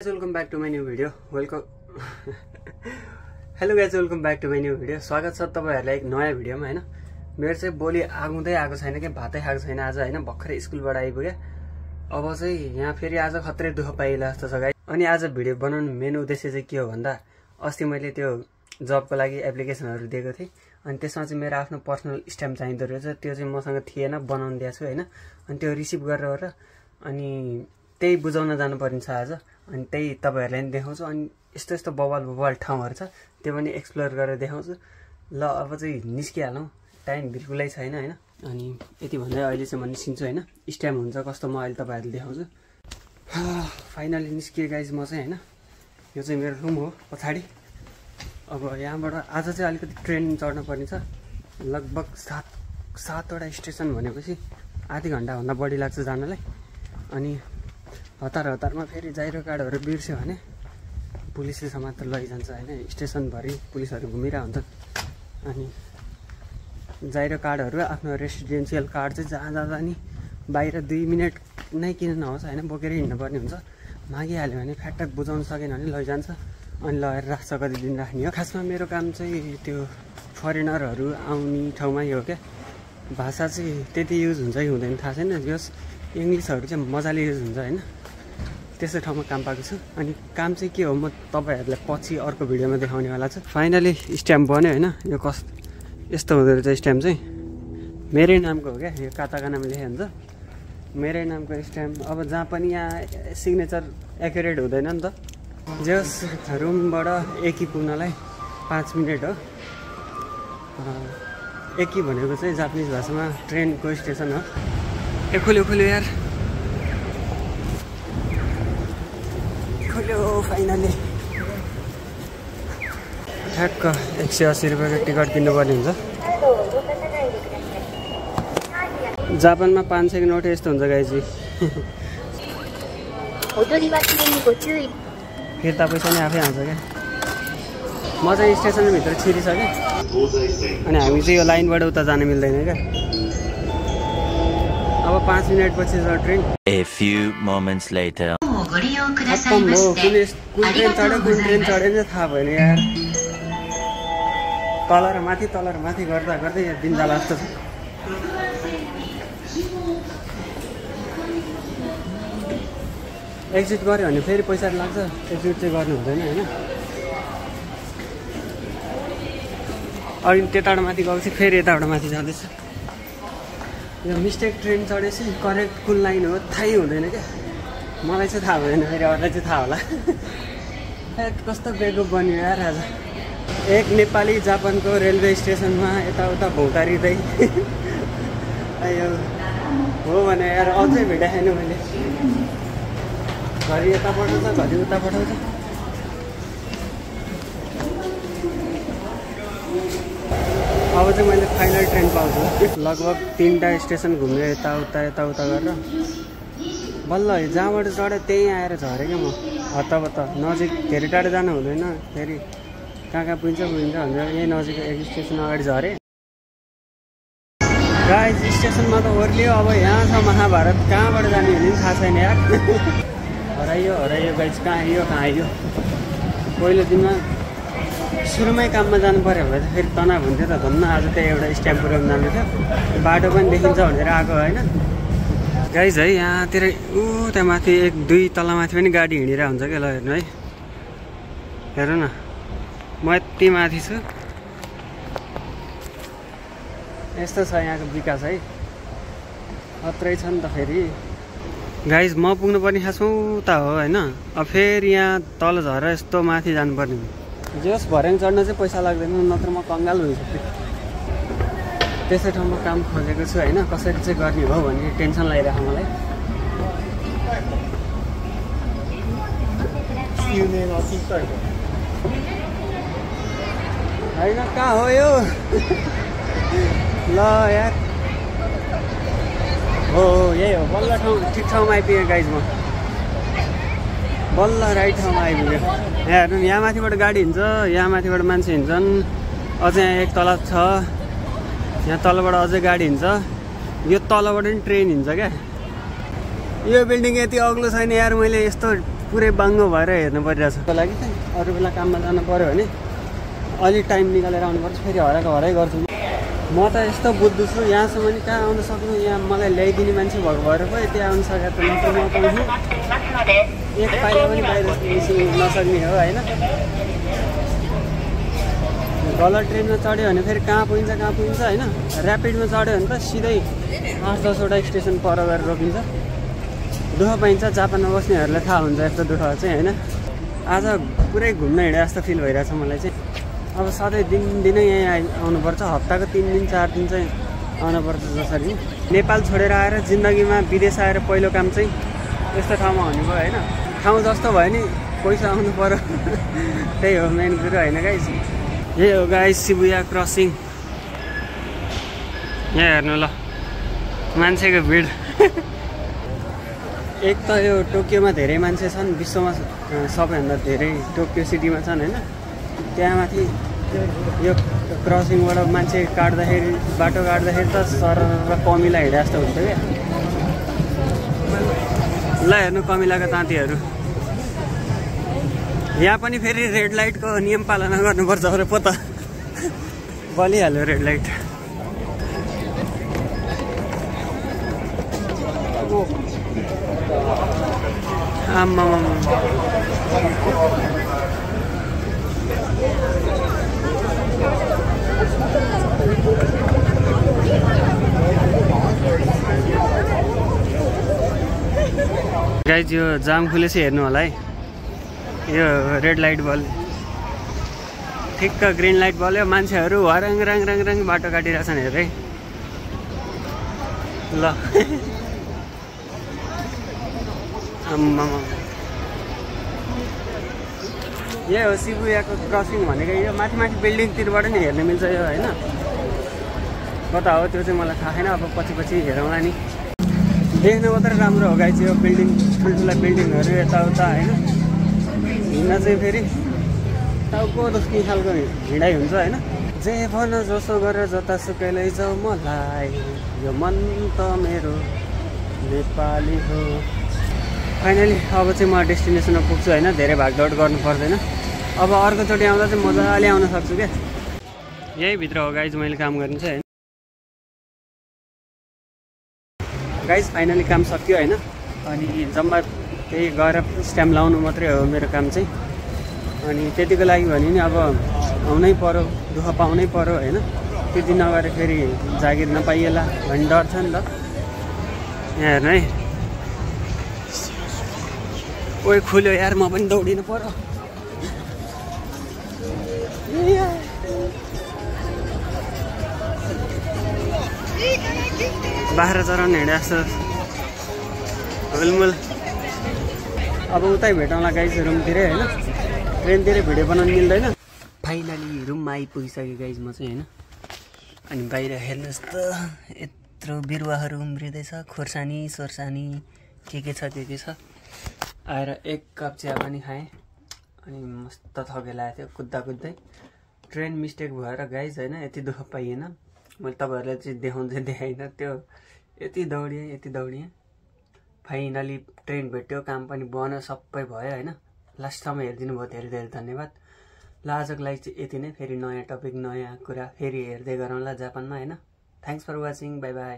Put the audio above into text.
Welcome back to my new video hello guys welcome back to my new video. स्वागत छ तपाईहरुलाई एक नयाँ भिडियोमा हैन। मेरो चाहिँ बोली आगुँदै आएको छैन के भातै खाएको छैन आज हैन। भर्खरै स्कुलबाट आइपुगे। अब चाहिँ यहाँ फेरि आज खत्रै दुःख पाइला जस्तो छ गाइज। अनि आज भिडियो बनाउनु मेन उद्देश्य चाहिँ के हो भन्दा अस्ति मैले त्यो जबको लागि एप्लिकेसनहरु दिएको थिएँ अनि त्यसमा चाहिँ मेरो आफ्नो पर्सनल स्ट्याम्प चाहिँदो रहेछ। त्यो चाहिँ मसँग थिएन, बनाउन दिएको छु हैन। अनि त्यो रिसिभ गरेर अनि त्यही बुझाउन जानु परिन्छ आज। अनि त्यही तपाईहरुलाई पनि देखाउँछु। अनि यस्तो यस्तो बवाल ठाउँहरु छ त्यो पनि एक्सप्लोर गरेर देखाउँछु। ल अब चाहिँ निस्किहालौं, टाइम बिल्कुलै छैन हैन। अनि यति भन्दै अहिले चाहिँ म निस्किन्छु हैन। स्ट्याम्प हुन्छ कस्तो म अहिले तपाईहरुलाई देखाउँछु। फाइनली निस्किए गाइज म चाहिँ हैन। यो चाहिँ मेरो रुम हो पछाडी। अब यहाँबाट आज चाहिँ अलिकति ट्रेन चढ्न पर्ने छ। लगभग 7वटा स्टेसन भनेपछि आधी घण्टा भन्दा बढी लाग्छ जानलाई। अनि हतारमा फेरि जाइरो कार्डहरु बिर्स्यो भने पुलिसले समातेर लैजान्छ हैन। स्टेसनभरि पुलिसहरु घुमिरा हुन्छ। अनि जाइरो कार्डहरु आफ्नो रेसिडेन्शियल कार्ड चाहिँ जहाँ जाँदा नि बाहिर 2 मिनेट नै किन नहोस् हैन बोकेर हिँड्नु पर्ने हुन्छ। मागिहाल्यो भने फ्याक्टक बुझाउन सकेन भने लैजान्छ। अनि लगेर राख्छ, कति दिन राख्ने हो। खासमा मेरो काम चाहिँ त्यो फरेनरहरु आउने ठाउँमा हो क्या। भाषा चाहिँ त्यति युज हुन्छ कि हुँदैन थाहा छैन। जस इंग्लिशहरु चाहिँ मजाले युज हुन्छ हैन। त्यसै ठाउँमा काम पाएको छु। अनि काम चाहिँ के हो म तपाईहरुलाई पछि अर्को भिडियोमा देखाउने वाला छु। फाइनली स्ट्याम्प बन्यो हैन। यो यस्तो हुँदो रहेछ स्ट्याम्प चाहिँ। मेरै नामको हो क्या। यो काताका नाम लेखे हुन्छ। मेरै नामको स्ट्याम्प। अब जहाँ पनि यहाँ सिग्नेचर एक्युरेट हुँदैन नि त। जस रुमबाट एकी पुग्नलाई 5 मिनेट हो। एकी भनेको चाहिँ जापानिज भाषामा ट्रेनको स्टेसन हो। खोल्यो यार, खोल्यो फाइनली। ठ्याक्क 180 रुपियाँको टिकट किन्नुपर्ने हुन्छ। जापानमा 500 को नोट यस्तो हुन्छ गाइजी। फिर्ता पैसा नै आफै आउँछ क्या। म चाहिँ स्टेसनभित्र छिरिसकेँ। अनि हामी चाहिँ यो लाइनबाट उता जान मिल्दैन क्या। अब 5 मिनेट पछि छ train. A few moments later. कुन ट्रेन चढेन थाहा भएन यार। तल र माथि गर्दै दिन जाला जस्तो छ। एक्जिट गर्यो भने फेरि पैसा लाग्छ। एक्जिट चाहिँ गर्नु हुँदैन हैन। अनि त्यताबाट माथि गएपछि फेरि यताबाट माथि जाँदैछ। यो मिस्टेक ट्रेन चढेपछि करेक्ट कुन लाइन हो थाहै हुँदैन क्या। मलाई चाहिँ थाहा भएन, फेरि अरूलाई चाहिँ थाहा होला। कस्तो बेगो बन्यो यार आज। एक नेपाली जापानको रेलवे स्टेसनमा यताउता भौतारिँदै हो भने यार अझै भेटाएन मैले। घरि यता पठाउँछ, घरि उता पठाउँछ। अब चाहिँ मैले फाइनल ट्रेन पाउँछु। लगभग 3टा स्टेसन घुम्यो यताउता गरेर बल्ल जहाँबाट चढ्यो त्यहीँ आएर झरेँ क्या म। हतपत नजिक धेरै टाढो जानु हुँदैन। फेरि कहाँ पुगिन्छ भनेर यही नजिक एक स्टेसन अगाडि झरेँ। गाइस स्टेसनमा त ओर्लियो। अब यहाँ छ महाभारत। कहाँबाट जाने भने थाहा छैन यार। हराइयो गाइस। कहाँ आइयो। पहिलो दिनमा सुरुमै काममा जानु पर्यो भने त फेरि तनाव हुन्थ्यो त। धन्न आज त्यही एउटा स्ट्याम्प पुऱ्याउनु जानु थियो। बाटो पनि देखिन्छ भनेर आएको होइन गाइज है। यहाँतिर त्यहाँ माथि 1-2 तल माथि पनि गाडी हिँडिरहेको हुन्छ क्या। ल हेर्नु है, हेर न म यति माथि छु। यस्तो छ यहाँको विकास है। अत्रै छ नि त। फेरि गाइज म पुग्नुपर्ने खासमा उता हो होइन। अब फेरि यहाँ तल झरेर यस्तो माथि जानुपर्ने। जस भर्याङ चढ्न चाहिँ पैसा लाग्दैन, नत्र म कङ्गाल भइसक्छु। त्यसै ठाउँमा काम खोजेको छु होइन। कसरी चाहिँ गर्ने हो भन्ने टेन्सन लागिरहेको मलाई। होइन कहाँ हो यो। ल यार हो यही हो। बल्ल ठाउँ ठिक ठाउँमा आइपुगेँ गाइज। म बल्ल राइट ठाउँमा आइपुग्यो। यहाँ हेर्नु यहाँ माथिबाट गाडी हिँड्छ, यहाँ माथिबाट मान्छे हिँड्छन्। अझै यहाँ एक तल छ। यहाँ तलबाट अझै गाडी हिँड्छ। यो तलबाट पनि ट्रेन हिँड्छ क्या। यो बिल्डिङ यति अग्लो छैन यार। मैले यस्तो पुरै बाङ्गो भएर हेर्नु परिरहेछ त्यो लागि चाहिँ अरू बेला काममा जानु पऱ्यो भने अलि टाइम निकालेर आउनुपर्छ फेरि हराएको हराइ गर्छु म त यस्तो बुझ्दछु छु यहाँसम्म नि कहाँ आउन सक्नु यहाँ मलाई ल्याइदिने मान्छे भएको भएर पो यति आउनु सकेको त म पाउँछु एक पाइला पनि बाहिर निस्किनु नसक्ने हो होइन गलत ट्रेनमा चढ्यो भने फेरि कहाँ पुगिन्छ होइन ऱ्यापिडमा चढ्यो भने त सिधै 8-10वटा स्टेसन पर गरेर रोकिन्छ दुःख पाइन्छ जापानमा बस्नेहरूलाई थाहा हुन्छ यस्तो दुःख चाहिँ होइन आज पुरै घुम्न हिँडे जस्तो फिल भइरहेछ मलाई चाहिँ अब सधैँ दिनदिनै यहाँ आउनुपर्छ हप्ताको 3 दिन 4 दिन चाहिँ आउनुपर्छ जसरी नेपाल छोडेर आएर जिन्दगीमा विदेश आएर पहिलो काम चाहिँ यस्तो ठाउँमा हुनुभयो होइन ठाउँ जस्तो भयो नि पैसा आउनु पर्यो त्यही हो मेन कुरो होइन गाइस यही हो गाइस शिबुया क्रसिङ यहाँ हेर्नु ल मान्छेको भिड एक त यो टोकियोमा धेरै मान्छे छन् विश्वमा सबैभन्दा धेरै टोकियो सिटीमा छन् होइन त्यहाँ माथि यो क्रसिङबाट मान्छे काट्दाखेरि बाटो काट्दाखेरि त सर र कमिला हिँडे जस्तो हुन्छ क्या ल हेर्नु कमिलाको ताँतीहरू यहाँ पनि फेरि रेड लाइटको नियम पालना गर्नुपर्छ अरे पो त बलिहाल्यो रेड लाइट आम्मा गाइज यो जाम खुलेछ हेर्नु होला है यो रेड लाइट बल ठिक्क ग्रिन लाइट बल्यो मान्छेहरू हराङ राङ राङ राङ बाटो काटिरहेछन् हेर है ल आम्मा यही हो शिबुयाको क्रसिङ भनेको यो माथि माथि बिल्डिङतिरबाट नि हेर्न मिल्छ यो होइन कता हो त्यो चाहिँ मलाई थाहा छैन अब पछि हेरौँला नि देख्न मात्रै राम्रो हो गाइस यो बिल्डिङ ठुल्ठुला बिल्डिङहरू यताउता होइन हिँड्न चाहिँ फेरि टाउको जस्तो खालको हिँडाइ हुन्छ होइन जे भन जसो गरेर जतासुकै लैजाऊ मलाई यो मन त मेरो नेपाली हो फाइनली अब चाहिँ म डेस्टिनेसनमा पुग्छु होइन धेरै भागदौड गर्नु पर्दैन अब अर्कोचोटि आउँदा चाहिँ मजाले आउन सक्छु क्या यही भित्र हो गाइज मैले काम गर्नु चाहिँ गाइज फाइनली काम सक्यो होइन अनि जम्मा त्यही गएर स्ट्याम्प लाउनु मात्रै हो मेरो काम चाहिँ अनि त्यतिको लागि भने नि अब आउनै पर्यो दुःख पाउनै पर्यो होइन त्यति नगरे फेरि जागिर नपाइएला भन्ने डर छ नि त यहाँ हेर्नु है ओइ खुल्यो यार म पनि दौडिनु पर्यो बाख्रा चराउनु हिँडे जस्तो हुलमुल अब उतै भेटौँला गाइज रुमतिरै होइन ट्रेनतिरै भिडियो बनाउनु मिल्दैन फाइनली रुममा आइपुगिसकेँ गाइज म चाहिँ होइन अनि बाहिर हेर्नुहोस् त यत्रो बिरुवाहरू उम्रिँदैछ खोर्सानी सोर्सानी के छ छ आएर एक कप चिया पनि खाएँ अनि मस्त थके लागेको थियो कुद्दै ट्रेन मिस्टेक भएर गाइज होइन यति दुःख पाइएन मैले तपाईँहरूलाई चाहिँ देखाउँदै देखाइनँ त्यो यति दौडिएँ फाइनली ट्रेन भेट्यो काम पनि बन्यो सबै भयो होइन लास्टसम्म हेरिदिनु भयो धेरै धेरै धन्यवाद ल आजको लागि चाहिँ यति नै फेरि नयाँ टपिक नयाँ कुरा फेरि हेर्दै गरौँला जापानमा होइन thanks for watching bye by